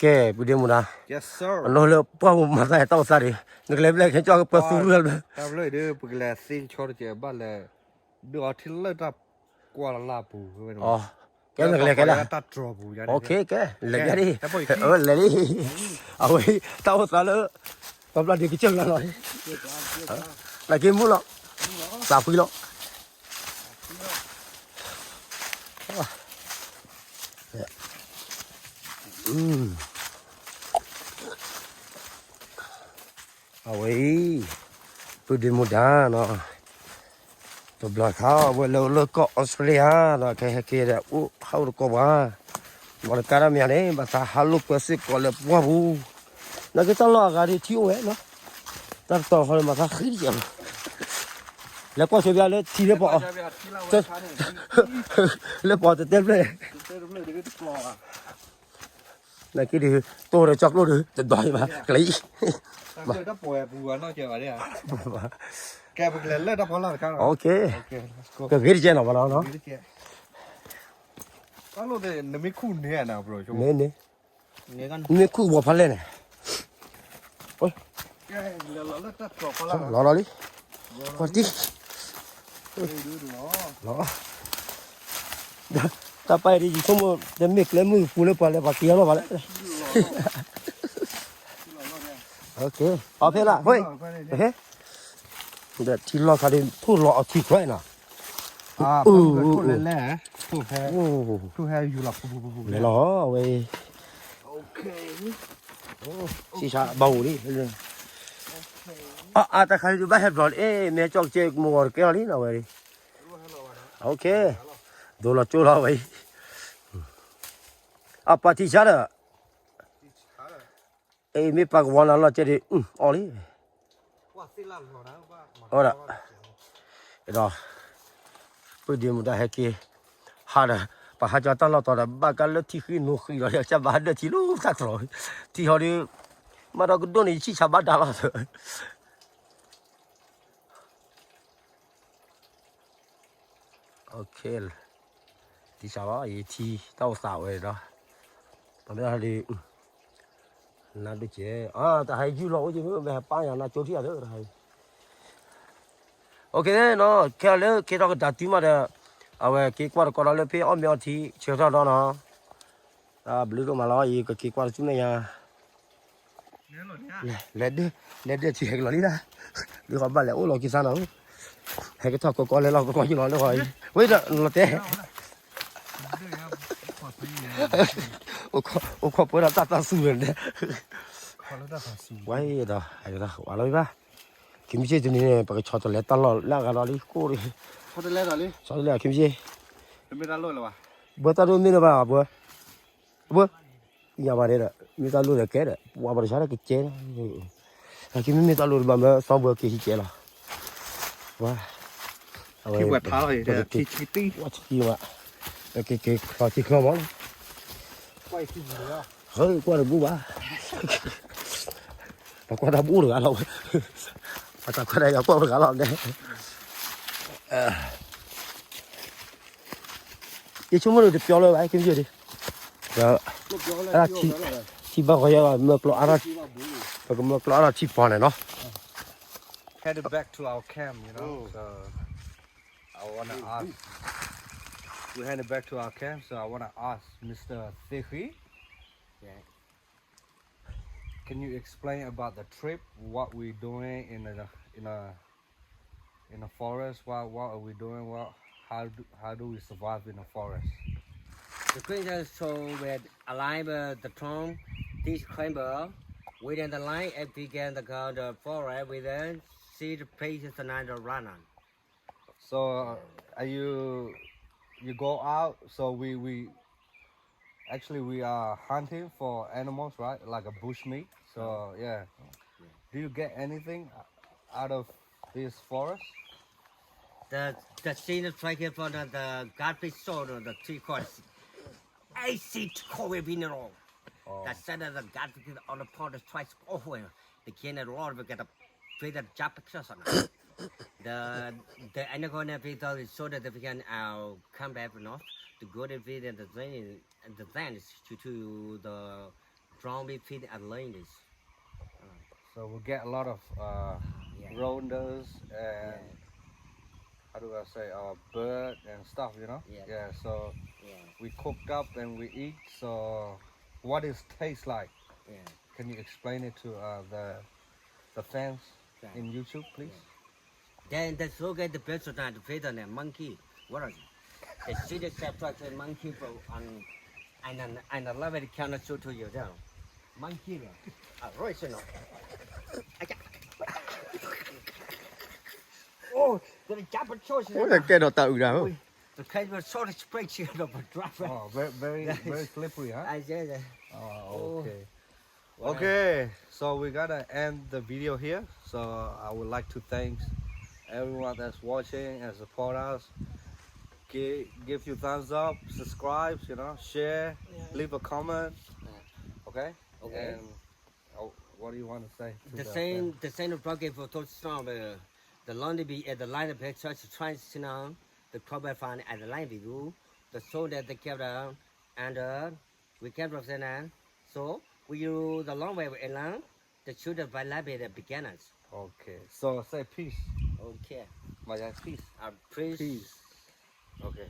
ကဲ ပုၢ်ဒ့မူဒါ, အနီၢ်လၢပှၢ်ပူၤမၤသးတၢ်အိၣ်သးဒီး နကလဲၤဘျဲၣ်ခဲကၠီကပၢၤသူရူလၢ်ဘျၢၣ်, တၢ်ဘျၢၣ်ဒီး ပကလဲၤသ့ကဆီတကဲးဘၣ်လဲၤ ဒုးအီထံလၢတၢ်ကွၢ်လၢ်ပူၤ, ကဲနကလဲၤကဲဒၣ်, ကဲ လဲၤဘျဲၣ်ဒ်, လဲၤလံ, အဝဲ တၢ်အိၣ်သးလၢ ပှၤဘျီဒုးကစၢၢ်လီၤလီၤ, နက့မူလီၤ, သးဖှံလီၤ. အဝဲအံၤ ပုၢ်ဒ့မူဒါနီၤ, တဘျီခါ အဝဲလၢလၢကီၢ်အီစထြ့လယါဒီး ကဟဲက့ၤဒီးအိၣ်ဟးအိၣ်တကိးပှၤ, မ့ၢ်တကါတၢ်မ့ၢ်ဧါန့ၣ် ဘၣ်သးဟးလိာ်ကွဲစ့ၢ်ကီးလၢပှၢ်ပူၤ, နာ်က့တၢ်လီၢ်အဂၤဒ်ထံအိၣ်ဝဲနီၤ, တၢ်တတီၤဃီန့ၣ် မၤသးဃံတကဲးလီၤ, လဲၤကွၢ်ဆိဘၣ်လၢထံလၢပှၤအီၤ လၢပှၤတတဲဖျၢၣ် နာ်က့ဒုး တိၢ်ဒီးကၠီကျိၣ်ဒုး တဒွးအံၤဘၣ် ကလံၤ, ကဲ ကဂ့ၤတကဲနီၤဘၣ်နီၤ, န့ၣ်န့ၣ်, မ့ၢ်ခူၣ်ဝီၤဖးလဲၣ်န့ၣ်, လီၤလီၤလံ, ပှၤတံၢ် လီၤ, တၢ်ပာ်အံၤဒ်ယဆိကမိၣ် တမ့ၢ်ကျဲမုၢ်ပူၤလၢပှၤလဲၤပှၤက့ၤအလီၢ်ဘၣ်လဲၣ်, အီဖဲလၢ ဟ့ၣ်, ဒီးထံလီၢ်ခါဒ် ထိၣ်လီၤအီထံခွဲးနီၤ, လဲၤလီၤအဝဲ ဆံၣ်ဆါဘၣ်ဝူၤလံ, အအါတၢ်ခါဒ်ဘၣ်ဟဲဘျီလံ မ့ၢ်ကၠီကစဲမုၢ်ဂီၤတကဲလီၤလံနီၤဝဲ, ဒိလီၤကၠိလီၤဝဲအံၤ, အပှၤထံၣ်ဆါဒီး အမ့ၢ်ပာ်ကဝီၤနၤလီၤကဲဒ် အီလံ, ဒီး ဒီး ပုၢ်ဒ့မူဒါဟဲက့ၤ ဟးဒီး ပှၤဟးကၠီတၢ်လီၢ်တီၤဒီး ဘၣ်ကါလၢထံဃံနိဃံလီၤ ကဘၣ်ဟးဒၢၣ်ထံလၢတၢ်တြီၤ, ထံဟီဒ် မၤဒီးကဒိၣ်န့ၣ် ယဆံၣ်ဆါဘၣ်ဒါလီၤ, ထံဆးလီၤ ယထံတၢ်အိၣ်သးဝဲဒီး, ပမ့ၢ်ဒ် နဒိကဲ, တဟးယုၢ်လီၤအိၣ်က့ၤမ့ၢ်ဟဲပာ်ယၤနၤကၠိထံၣ်အသးတဟး, ခဲအံၤလၢကဲထီၣ်ကဒါတုၤမးဒီး, အဝဲက့ၤကွၢ်တကီဒီးလၢဖဲအီၣ်မ့ၤအီထံဆၢထီၣ်ဒီးနီၤ, တၢ်ဘျုးဒိၣ်မးလီၤ ယကက့ၤကွၢ်တစုန့ၣ်ယါ လဲၤဒၢၣ် လဲၤဒၢၣ်ထံဟဲကလီၤလံဒၣ်, ဒ်ဃီဘၣ်လဲၤအိၣ်လီၤက့ၤသးနီၤ, ဟဲကထီၣ်ကီကီလဲၤလီၤကီကီယုၢ်လီၤလၢဃီ, ဝဲဒီးလီၤတဲ, အိၣ်ခိးပှဲၤဒီးတၢ်သးစူၤဝဲန့ၣ်, ဝဲဒီး ဝဲလီၤဘၣ်, ခံမုၢ်ဆ့ၣ်တနံၤန့ၣ် ပကဆီတလဲတၢ်လီၢ်လၢအဂၤဒီးလံကိၣ်, ဆီတလဲခံမုၢ်ဆ့ၣ်, ဘၣ်တၢ်ဒိၣ်မ့ၢ်လၢၤဘၣ်ဘၣ်, ဘၣ် ယၤဘၣ်ဒဲးဒီး မ့ၢ်တၢ်လိၣ်ဒီးကဲဒီး ပှၤဘၣ်တဆါဒီးကကဲ, ဟဲက့ၤမ့မ့ၢ်တၢ်လိၣ်တဘၣ်မၢစီဘၢက့ၤဟံးကဲလီၤ, ပှၤ, အဝဲ, ပကက့ၤ, ပကက့ၤချီထံချီမးလီၤ, ဟဲကွၢ်တဘူၣ်ဘၣ်, ပကွၢ်တၢ်ဘူၣ်တဂၤလီၤ, ပတၢ်ကွၢ်တၢ်ယၤကွၢ်တဂၤလီၤ, ယဆိကမိၣ်ဒီးတပျီလၢၤဘၣ် ကမ့ၢ်ယဲဒၣ်, ဒီး, ထံဘၣ်ဃီယဲၢ်ဘၣ် မၢကျီအါထီၣ်, ပကမၢကျီအါထီၣ်ထံပီၤန့ၣ်နီၤ, headed back to our camp, you know, so I wanna ask, we headed back to our camp, so I wanna ask Mister Thekhi, can you explain about the trip, what we doing in the, in the, in the forest? What, what are we doing? What, how do, how do we survive in the forest? The question, so we align with the tone, this climber, within the line, if we can go the forest, we then see the places and the run on. So, uh, are you, you go out, so we, we, actually we are hunting for animals, right? Like a bush meat. So, yeah. Do you get anything out of this forest? The, the scene is taken from the, the Godfrey Stone, the three course. Acid core mineral. Oh. That said that the Godfrey on the pond is twice over. The can a lot of get a pretty job pictures on it. The, the anaconda people is so that we can, uh, come back north to go to feed and the thing, and the things to, to the Ground beef feed and English. So we get a lot of uh, yeah. Rounders and yeah. How do I say uh, bird and stuff, you know? Yeah. Yeah. So yeah. We cooked up and we eat. So what is taste like? Yeah. Can you explain it to uh, the the fans yeah. In YouTube, please? Yeah. Then the slogan the best of the faith and the monkey. What is it? The city chapter the monkey for and and and I love it. Can I show to you there? Monkey. Original. Oh, the Java choice. အိၣ်ဒီးကဲဒီးတၢ်အုဒၣ် The kind of sort of spray chicken of a driver. Oh, very, very, very slippery, huh? I said that. Oh, okay. Okay, so we gotta end the video here. So I would like to thank everyone that's watching and support us. Give, give you thumbs up, subscribe, you know, share, yeah. Leave a comment. Yeah. Okay? Okay. And oh, what do you want to say? To the, the same, the same project for Toast Storm. Uh, the London be at the line of church trying to sit down the crowd fund at the line with you. The soul that they kept down and uh, we kept up there. So we use the long way around. The children by life the beginners. Okay. So say peace. Okay. My God, peace. Uh, peace. Peace. Okay.